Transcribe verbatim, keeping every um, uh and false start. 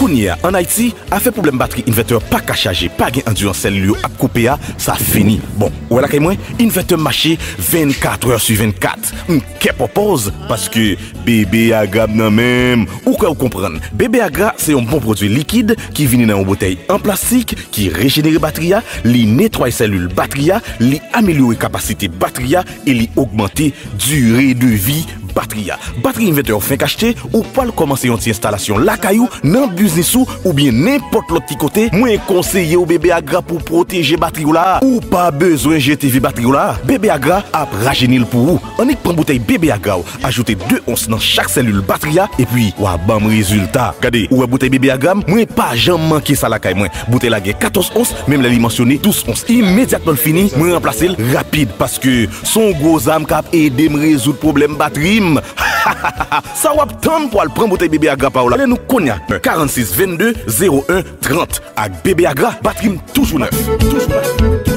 Kounye a, ann Ayiti, afè pwoblèm batri invètè pa ka chaje, pa gen andirans, sèlil yo ap koupe a, sa fini. Bon, ou wè lakay mwen, invètè m mache vennkat è si vennkat. M kè pòpòz, paske Bebe Agra m nan men m. Ou kwè w konprann? Bebe Agra se yon bon pwodui likid ki vini nan yon boutèy an plastik ki rejenere batri a, li netwaye sèlil batri a, li amelyore kapasite batri a e li ogmante dire de vi batri a. Batri invètè w fenk achte, ou pral kòmanse yon ti enstalasyon lakay ou, nan biznis ou, oubyen nenpòt lòt ti kote, mwen konseye w Bebe Agra pou pwoteje batri w la. Ou pa bezwen jete vye batri w la. Bebe Agra ap rajeni l pou ou. Annik pran boutèy Bebe Agra w, ajoute de ons nan chak sèlil batri a, epi w a ban m rezilta. Gade, ou wè boutèy Bebe Agra m, mwen pa janm manke sa lakay mwen. Boutèy la gen katòz ons, menm lè li mansyone douz ons. Imedyatman l fini, mwen ranplase l rapid, paske s on gwo zam k ap ede m rezoud pwoblèm batri m. Sa w ap tann pou al pran boutèy Bebe Agra pa w la? Rele nou kounye a, karannsis vennde zewo en trant. Ak Bebe Agra, batri m toujou nèf. Toujou nèf.